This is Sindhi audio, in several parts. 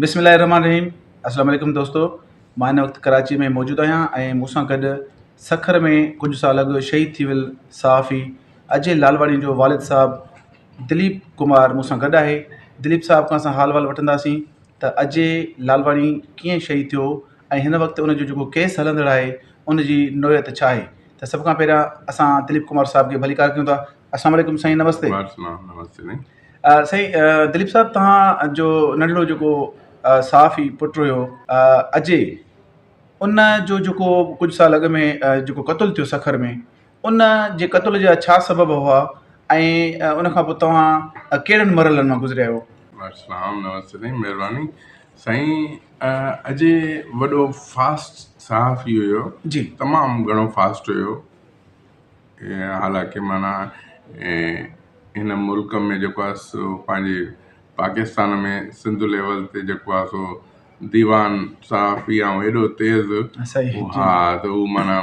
بسم الله الرحمن الرحيم السلام عليڪم دوستو مان هن وقت ڪراچي ۾ موجود آهيان ۽ مون سان گڏ سکر ۾ ڪجهه سال اڳ شهيد ٿي ويل صحافي اجي لالواڻي جو والد صاحب دليپ ڪمار مون سان گڏ آهي. دليپ صاحب کان اسان حال احوال وٺنداسين ته اجي لالواڻي ڪيئن شهيد ٿيو ۽ هن وقت ان جو جيڪو ڪيس هلندڙ آهي ان جي نوعيت ڇا آهي ته سڀ کان پهريان اسان دليپ ڪمار صاحب کي ڀليڪار ڪيون ٿا. السلام عليڪم سائين نمستي. نمستي سائين دليپ صاحب توهان جو ننڍڙو جيڪو صحافي پٽ هيو اجي ان جو جيڪو ڪجهه سال اڳ ۾ جيڪو قتل ٿيو سکر ۾ ان جي قتل جا ڇا سبب هئا ۽ ان کان پوء توهان ڪهڙن مرحلن مان گذريا آهيو؟ السلام نمستي سائين مهرباني سائين اجي وڏو فاسٽ صحافي هيو جي تمام گهڻو فاسٽ هيو حالانڪه معنيٰ هن ملڪ ۾ جيڪو آهي سو پنهنجي پاڪستان ۾ سنڌ ليول تي جيڪو آهي سو ديوان صحافي ۽ ايڏو تيز ها ته هو معنيٰ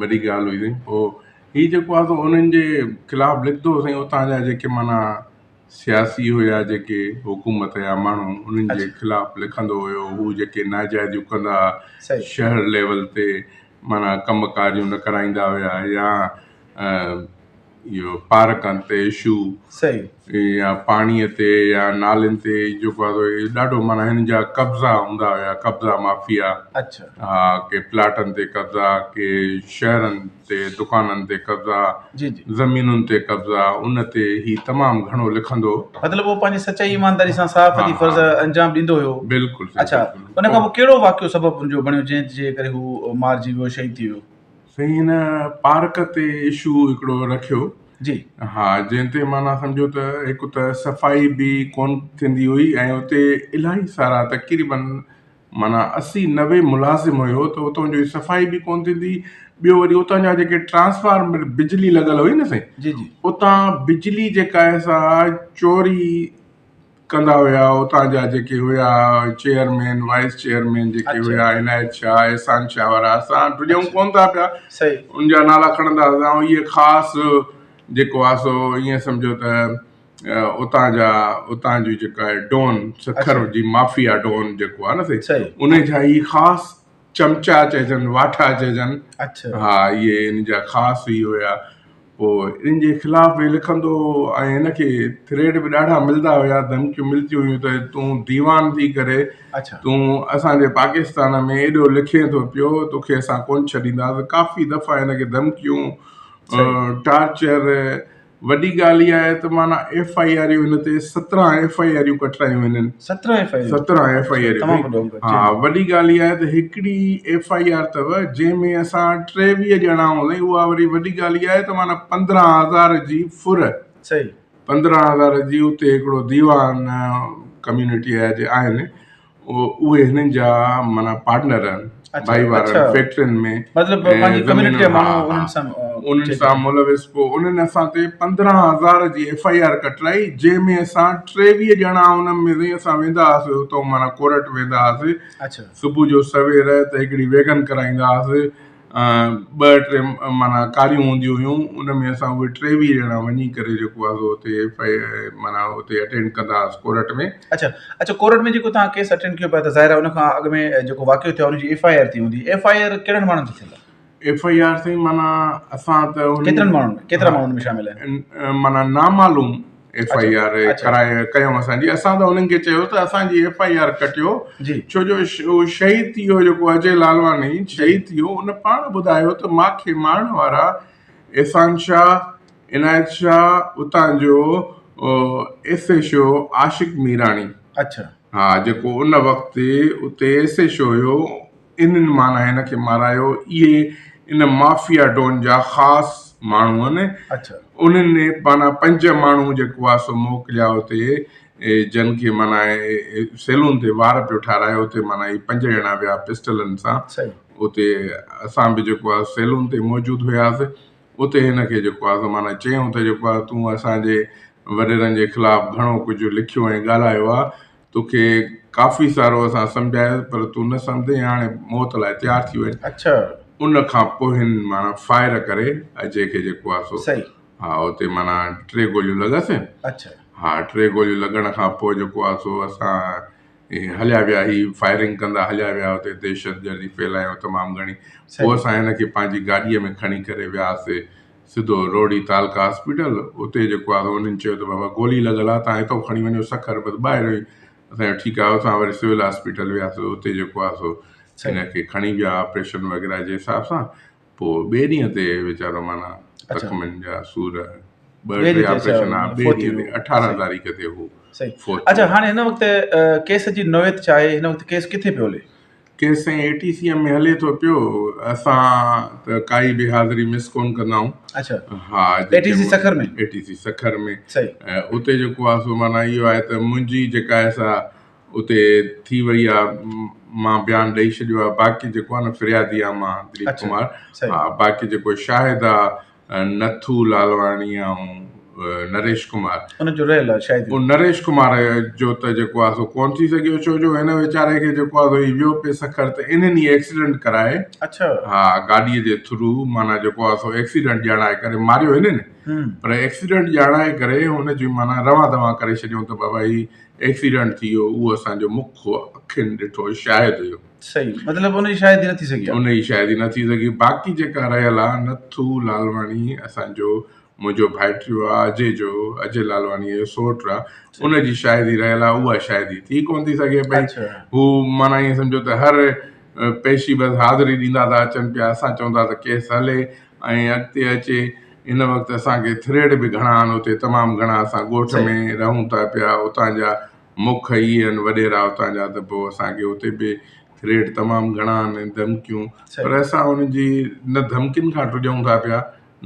وڏي ڳالهه هئي سائين پوء هي جيڪو آهي سو انهن جي خلاف لکندو هو سائين اتان جا جيڪي معنيٰ سياسي هيا جيڪي حڪومت جا ماڻهو انهن جي خلاف لکندو هيو هو جيڪي ناجائزيون ڪندا شهر ليول تي معنيٰ ڪم ڪاريون نه ڪرائيندا هيا يا اهو پارڪن تي اشو يا پاڻي تي يا نالين تي جيڪو آهي سو ڏاڍو معنيٰ هن جا قبضا هوندا هيا قبضا مافيا ها ڪي پلاٽن تي قبضا ڪي شهرن تي دڪانن تي قبضا زمينن تي قبضا ان تي هي تمام گهڻو لکندو هو. مطلب هو پنهنجي سچائي ايمانداري سان صحافتي فرض انجام ڏيندو هيو. بلڪل. اڇا ان کان پوء ڪهڙو واقعو سبب ان جو بڻيو جنهن جي ڪري هو مارجي ويو شهيد ٿي ويو؟ سائين هن پارڪ تي اشو هڪڙو رکيو. جي. ها جنهن تي معنيٰ سمجهو ته هڪ ته صفائي به ڪون ٿيندي هئي ۽ اتي الاهي سارا تقريبن معنيٰ 80 90 ملازم هيو ته اتان جي صفائي به ڪون ٿيندي ٻيو وري اتان جا جيڪي ٽرانسفارمر بجلي لڳل هئي نه سائين جي جي. اتان بجلي جيڪا آهي سا چوري ڪندا هيا اتان جا جيڪي هيا چيئرمين وائيس چيئرمين جيڪي هيا عنايت شاهه احسان شاهه وارا اسان ڊڄون ڪون ٿا پيا ان جا نالا کڻندا هئا اهي خاص جيڪو آ سو ائين سمجهو ته اتان جا اتان جي جيڪا ڊون سکر جي مافيا ڊون جيڪو آ نه سائين ان جا هي خاص چمچا چئجن واٺا چئجن ها اهي ان جا خاص هي هيا پوء ان جي خلاف به لکندو هو ۽ هن کي ٿريٽ به ڏاڍا ملدا هيا ڌمڪيون ملديون هيون ته تون ديوان ٿي ڪري تون اسان جي پاڪستان ۾ ايڏو لکين ٿو پيو توکي اسان ڪون ڇڏينداسين ڪافي دفعا هن کي ڌمڪيون ٽارچر وڏي ڳالهه اها آهي ته معنيٰ ايف I آريون هن تي 17 ايف I آريون ڪٽرايون هنن. 17 ايف I آريون؟ 17 F I آريون. تمام وڏو انگ. ها وڏي ڳالهه اها آهي ته هڪڙي ايف I R اٿو جنهن ۾ اسان 23 ڄڻا هوندا آهيون اها وري وڏي ڳالهه اها آهي ته معنيٰ 15 هزار جي ڦر. صحيح. 15 هزار جي اتي هڪڙو ديوان ڪميونٽي جا جي آهن اهي هنن جا معنيٰ پارٽنر آهن ڀائيوار آهن فيڪٽرين ۾ مطلب پنهنجي ڪميونٽي جا ماڻهو انهن سان انهن سان ملوث پوء انهن اسان تي 15 هزار جي ايف I R ڪٽرائي جنهن ۾ اسان 23 ڄڻا ان ۾ سائين اسان ويندا هئاسي اتو معنيٰ ڪورٽ ويندا هئاسي صبح جو سوير ته هڪڙي ويگن ڪرائيندا هئاسي ٻه ٽي معنيٰ ڪاريون هونديون هيون ان ۾ اسان اهي 23 ڄڻا وڃي ڪري جيڪو آهي سو اتي ايف I معنيٰ اتي اٽينڊ ڪندا هئاسين ڪورٽ ۾. اڇا اڇا ڪورٽ ۾ جيڪو توهان ڪيس اٽينڊ ڪيو پيا ته ظاهر آهي ان کان اڳ ۾ جيڪو واقعو ٿيو آهي ان جي ايف I R ٿي هوندي ايف I R ڪهڙن ماڻهن تي ٿيل آهي؟ ايف I R سائين معنيٰ اسان ته ڪيترن ماڻهن ڪيترا ماڻهو ان ۾ شامل آهن؟ معنيٰ نامعلوم ايف I R ڪرائي ڪيون اسان جي اسان ته انهن کي چيو ته اسان جي ايف I R ڪٽيو ڇو جو شهيد ٿي ويو جيڪو اجي لالواڻي شهيد ٿي ويو ان پاڻ ٻڌايو ته ماکي مارڻ وارا احسان شاهه عنايت شاهه اتان جو ايس ايڇ او عاشق ميراڻي اڇا ها جيڪو ان وقت اتي ايس ايڇ او هيو انهن معنيٰ هن کي مارايو. اهي ان مافيا ڊون جا خاص ماڻهو آهن. انهن معنيٰ پنج ماڻهو جيڪو آهي سو موڪليا اتي جن کي معنيٰ سيلون تي وار پيو ٺاراهي اتي معنيٰ هي پنج ڄڻا ويا پسٽلن سان اتي اسان به جيڪو آهي سيلون تي موجود هياسي اتي هن کي جيڪو آهي سو معنيٰ چيائون ته جيڪو آهي تون اسان جي وڏيرن جي خلاف گهڻو ڪجهه لکيو ۽ ڳالهايو آهي توکي ڪافي سارو اسان سمجهايو پر تون نه سمجهين هاڻي موت لاء تيار ٿي وڃ. اڇا. ان کان پوء هن معنيٰ فائر ڪري اجي کي جيڪو آ سو صحيح. ها اتي معنيٰ ٽي گوليون لڳس. اڇا. ها ٽي گوليون لڳڻ کان پوء جيڪو آ سو اسان هليا ويا هي فائرنگ ڪندا هليا ويا اتي دهشتگردي ڦهلايو تمام گهڻي پوء اسان هن کي پنهنجي گاڏيء ۾ کڻي ڪري وياسي سڌو روهڙي تعلقه هاسپيٽل اتي جيڪو آهي انهن چيو ته بابا گولي لڳل آهي تان هتو کڻي وڃو سکر بس ٻاهر ئي اسان چيو ٺيڪ آهي اسان وري سول هاسپيٽل وياسي اتي جيڪو آهي سو هن کي کڻي ويا آپريشن وغيره جي حساب سان پوء ٻئي ڏينهن تي ويچارو معنيٰ زخمن جا سور ٻه ٽي آپريشن ها ٻئي ڏينهن تي 18 تاريخ تي هو فوت اچھا هاڻي هن وقت ڪيس جي نوعيت ڇا آهي هن وقت ڪيس ڪٿي پيو هلي ڪيس سائين اي ٽي سي ايم ۾ هلي ٿو پيو اسان ته ڪائي به حاضري مس ڪون ڪندا آهيون اچھا ها A T C Sukkur ۾ A T C Sukkur ۾ صحيح اتي جيڪو آهي سو معنيٰ اهو آهي ته منهنجي جيڪا آهي سا اتي ٿي وئي آهي مان بيان ڏئي ڇڏيو آهي باقي جيڪو آهي نه فريادي آهي مان دليپ ڪمار ها باقي جيڪو شاهد آهي نٿو لالواڻي ۽ نريش ڪمار ان جو رهيل آهي شاهدي ان نريش ڪمار جو ته جيڪو آهي سو ڪون ٿي سگهيو ڇو جو هن ويچاري کي جيڪو آهي سو هي ويو پئي سکر ته انهن ئي ايڪسيڊنٽ ڪرائي اڇا ها گاڏي جي ٿرو معنيٰ جيڪو آهي سو ايڪسيڊنٽ ڄاڻائي ڪري ماريو هنن پر ايڪسيڊنٽ ڄاڻائي ڪري هن جي معنيٰ روان دوان ڪري ڇڏيو ته بابا هي ايڪسيڊنٽ ٿي ويو اهو اسان جو مک اکين ڏٺو شاهد هيو. صحيح مطلب ان جي شاهدي نه ٿي سگهي آ. ان جي شاهدي نه ٿي سگهي باقي جيڪا رهيل آ نٿو لالواڻي اسان جو منهنجو ڀائٽيو آ اجي جو اجي لالواڻي جو سوٽ آ ان جي شاهدي رهيل آ اها شاهدي ٿي ڪون ٿي سگهي پئي هو معنيٰ ائين سمجهو ته هر پيشي بس حاضري ڏيندا ٿا اچن پيا اسان چون ٿا ته ڪيس هلي ۽ اڳتي اچي ان وقت اسان کي ٿريڊ به گهڻا آهن اتي تمام گهڻا اسان ڳوٺ ۾ رهون ٿا پيا اتان جا مک ئي آهن وڏيرا اتان جا ته پوء اسان کي اتي به ٿريڊ تمام گهڻا آهن ڌمڪيون پر اسان انهن جي نه ڌمڪين کان ڊڄون ٿا پيا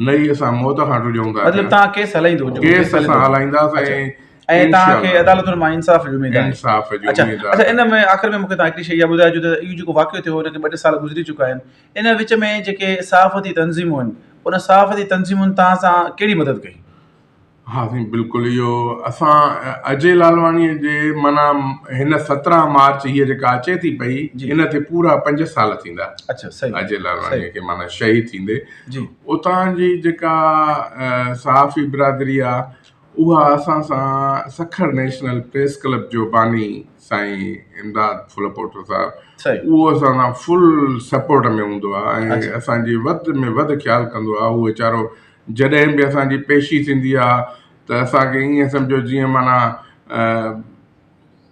نه ئي اسان موت کان ڊڄون ٿا مطلب تان ڪيس هلائيندو ڪيس اسان هلائينداسين ۽ توهان کي عدالتن مان انصاف جي اميد آهي انصاف جي اميد آهي اڇا ان ۾ آخر ۾ مونکي توهان هڪڙي شيء اها ٻڌائجو ته اهو جيڪو واقعو ٿيو ان کي ٻه ٽي سال گذري چڪا آهن ان وچ ۾ جيڪي صحافتي تنظيمون آهن ان صحافتي تنظيمن توهان سان ڪهڙي مدد ڪئي؟ ها سائين بلڪل اهو اسان اجي لالواڻي جي معنيٰ هن 17 مارچ هيء جيڪا اچي ٿي پئي ان تي پورا 5 سال ٿيندا اڇا صحيح اجي لالواڻي کي معنيٰ شهيد ٿيندي جي اتان جي جيڪا صحافي برادري آ اها اسان سان سکر نيشنل پريس ڪلب جو باني سائين امداد ڦلپوٽو صاحب اهو اسان سان فل سپورٽ ۾ هوندو آهي ۽ اسان جي وڌ ۾ وڌ خيال ڪندو آهي اهو ويچارو جڏهن به اسان جي پيشي ٿيندي آهي ته اسان کي ائين سمجهو جيئن معنيٰ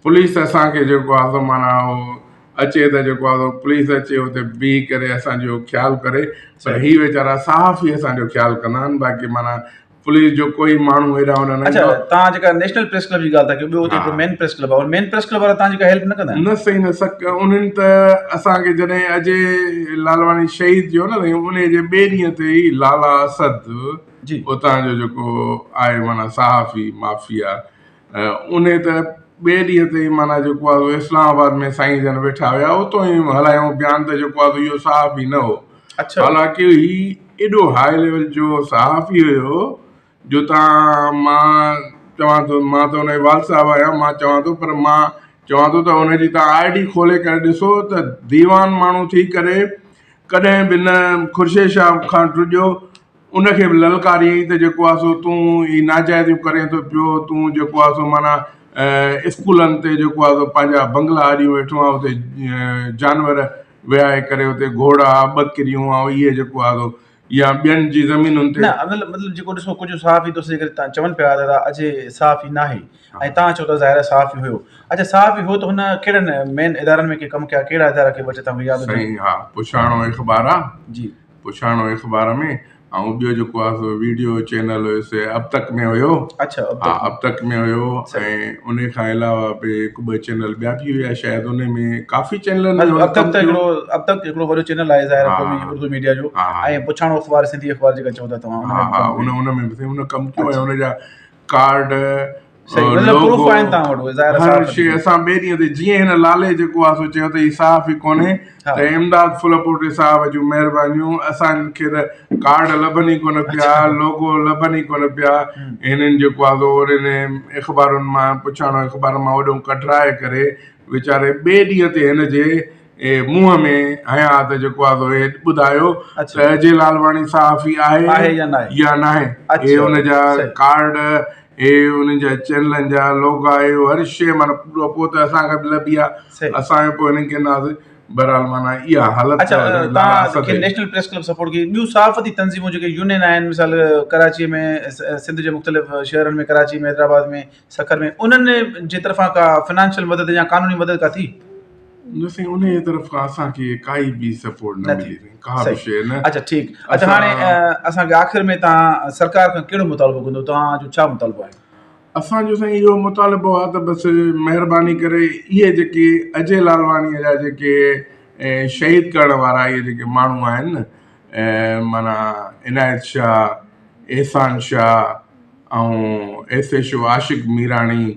پوليس اسان کي جيڪو آهي سو معنيٰ اهو اچي ته جيڪو آهي سو پوليس اچي اتي بيهي ڪري اسان جو خيال ڪري پر هي ويچارا صحافي اسان جو خيال ڪندا آهن باقي معنيٰ پوليس جو ڪوئي ماڻهو هيڏانهن هوڏانهن نه اڇا توهان جيڪا نيشنل پريس ڪلب جي ڳالهه ٿا ڪيو ٻيو اتي هڪڙو مين پريس ڪلب آهي ان مين پريس ڪلب وارا توهان جي ڪا هيلپ نه ڪندا آهن نه سائين نه سڪ انهن ته اسان کي جڏهن اجي لالواڻي شهيد ٿيو نه سائين انهي جي ٻئي ڏينهن تي ئي لالا اسد جي اتان جو جيڪو آهي معنيٰ صحافي مافيا انهي ته ٻئي ڏينهن تي ئي معنيٰ جيڪو آهي سو اسلام آباد ۾ سائين جن ويٺا هيا اتو ئي هلايائون بيان ته جيڪو آهي سو اهو صحافي نه هو اڇا حالانڪه هي ايڏو هاء ليول جو صحافي هيو جو تان مان چوان ٿو مان ته ان جي والد صاحب آهيان مان چوان ٿو پر مان چوان ٿو ته ان جي تان I D کولي ڪري ڏسو ته ديوان ماڻهو ٿي ڪري ڪڏهن به نه خورشيد شاهه کان ڊڄو ان کي به للڪاريائين ته جيڪو آهي سو تون هي ناجائزيون ڪرين ٿو پيو، تون جيڪو آهي سو معنيٰ اسڪولن تي جيڪو آهي سو پنهنجا بنگلا اڏيون ويٺو آهين اتي جانور ويهائي ڪري اتي گهوڙا ٻڪريون ۽ اهي جيڪو آهي سو يا ٻين جي زمينن تي. نه مطلب جيڪو ڏسو ڪجهه صحافي دوست جيڪڏهن تان چون پيا ته اجي صحافي ناهي ۽ تان چئو ٿا ظاهر آهي صحافي هيو اڇا صحافي هو ته هن ڪهڙن مين ادارن ۾ ڪي ڪم ڪيا ڪهڙا ادارا ڪي ٻه ٽي تان کي ياد هجن. سائين ها پڇاڻو اخبار آ. جي. پڇاڻو اخبار ۾ ۽ ٻيو جيڪو آهي سو ويڊيو چينل هيس اب تڪ ۾ هيو اڇا اب ها اب تڪ ۾ هيو ۽ ان کان علاوه به هڪ ٻه چينل ٻيا به هيا شايد ان ۾ ڪافي چينلن ۾ اب تڪ ته هڪڙو اب تڪ هڪڙو وڏو چينل آهي ظاهر قومي اردو ميڊيا جو ۽ پڇاڻو اخبار سنڌي اخبار جيڪا چئو ٿا توهان ها ها ان ان ۾ به ان ڪم ڪيو ۽ ان جا ڪارڊ هر شيء اسان ٻئي ڏينهن تي جيئن هن لالي جيڪو آهي سو چيو ته هي صحافي ڪونهي ته امداد ڦلپوٽي صاحب جون مهربانيون اسان کي ته ڪارڊ لڀن ئي ڪونه پيا لوگو لڀن ئي ڪونه پيا هنن جيڪو آهي سو انهن اخبارن مان پڇاڻو اخبار مان اوڏو ڪڍرائي ڪري ويچاري ٻئي ڏينهن تي هن جي منهن ۾ هنيا ته جيڪو آهي سو هي ٻڌايو ته اجي لالواڻي صحافي آهي يا ناهي هي ان جا ڪارڊ هي انهن جا چينلن جا لوگا هي هر شيء معنيٰ پورو پوء ته اسان کي به لڀي آ اسان به پوء هنن کي ناز بهرحال معنيٰ اها حالت اڇا توهان کي نيشنل پريس ڪلب سپورٽ ڪئي ٻيون صحافتي تنظيمون جيڪي يونين آهن مثال ڪراچي ۾ سنڌ جي مختلف شهرن ۾ ڪراچي ۾ حيدرآباد ۾ سکر ۾ انهن جي طرفان ڪا فنانشل مدد يا قانوني مدد ڪا ٿي؟ نه سائين انهي جي طرف کان اسان کي ڪائي به سپورٽ نه ملي سائين ڪا به شيء نه. اڇا ٺيڪ اڇا هاڻي اسان کي آخر ۾ توهان سرڪار کان ڪهڙو مطالبو ڪندو توهان جو ڇا مطالبو آهي؟ اسان جو سائين اهو مطالبو آهي ته بس مهرباني ڪري اهي جيڪي اجي لالواڻي جا جيڪي شهيد ڪرڻ وارا اهي جيڪي ماڻهو آهن نه معنيٰ Inayat Shah Ehsan Shah ۽ S H O Ashiq Mirani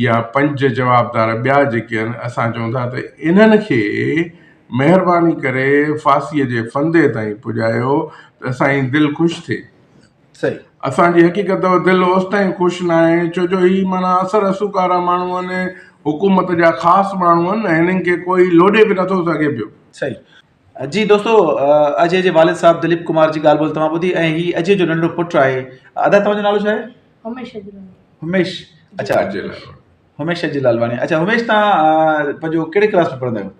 يا پنج جوابدار ٻيا جيڪي آهن اسان چئون ٿا ته انهن کي مهرباني ڪري ڦاسيء جي ڦندي تائين پڄايو ته اسان جي دل خوش ٿئي. صحيح. اسان جي حقيقت دل اوستائين خوش ناهي ڇو جو هي معنيٰ اثر رسوخ وارا ماڻهو آهن حڪومت جا خاص ماڻهو آهن هنن کي ڪوئي لوڏي به نٿو سگهي پيو. صحيح. جي دوستو اجي جي والد صاحب دليپ ڪمار جي ڳالهه ٻولهه توهان ٻڌي ۽ هي اجي جو ننڍڙو پٽ آهي ادا توهان جو نالو ڇا آهي؟ هميش اجلواڻي. هميش اڇا اجي لالواڻي. هميش اجي لالواڻي اڇا هميش توهان پنهنجو ڪهڙي ڪلاس ۾ پڙهندا آهيو؟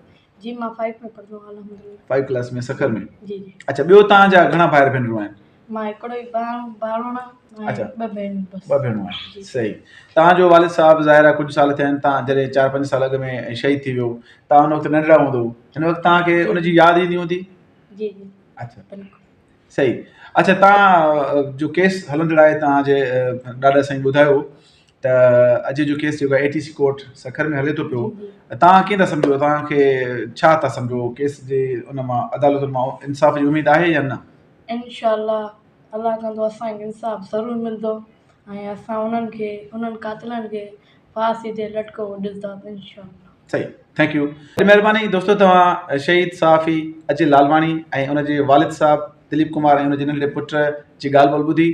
جي مان 5 ۾ پڙهندو آهيان الحمدلله. 5 ڪلاس ۾ سکر ۾ جي جي. اڇا ٻيو توهان جا گهڻا ڀائر ڀينرون آهن؟ مان هڪڙو ئي ڀاڻو آهيان ۽ ٻه ڀيڻون بس. ٻه ڀيڻون آهن صحيح توهان جو والد صاحب ظاهر آهي ڪجهه سال ٿيا آهن توهان جڏهن 4 5 سال اڳ ۾ شهيد ٿي ويو توهان ان وقت ننڍڙا هوندو هن وقت توهان کي ان جي ياد ايندي هوندي؟ جي جي اڇا صحيح اڇا توهان جو ڪيس هلندڙ آهي توهان جي ڏاڏا سائين ٻڌايو ته اڄ جو ڪيس جيڪو A T C court Sukkur ۾ هلي ٿو پيو توهان ڪيئن ٿا سمجهو توهان کي ڇا ٿا سمجهو ڪيس جي ان مان عدالتن مان انصاف جي اميد آهي يا نه؟ انشاء الله الله ڪندو اسان کي انصاف ضرور ملندو ۽ اسان انهن کي انهن قاتلن کي ڦاسي تي لٽڪو ڏسنداسين انشاء الله. صحيح thank you وڏي مهرباني دوستو توهان شهيد صحافي اجي لالواڻي ۽ ان جي والد صاحب دليپ ڪمار ۽ ان جي ننڍڙي پٽ جي ڳالهه ٻولهه ٻڌي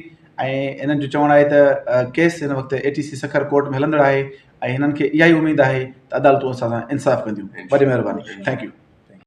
۽ انهن جو چوڻ آهي ته ڪيس هن وقت اي ٽي سي سکر ڪورٽ ۾ هلندڙ آهي ۽ هنن کي اها ئي اميد آهي ته عدالتون اسان سان انصاف ڪنديون وڏي مهرباني thank you.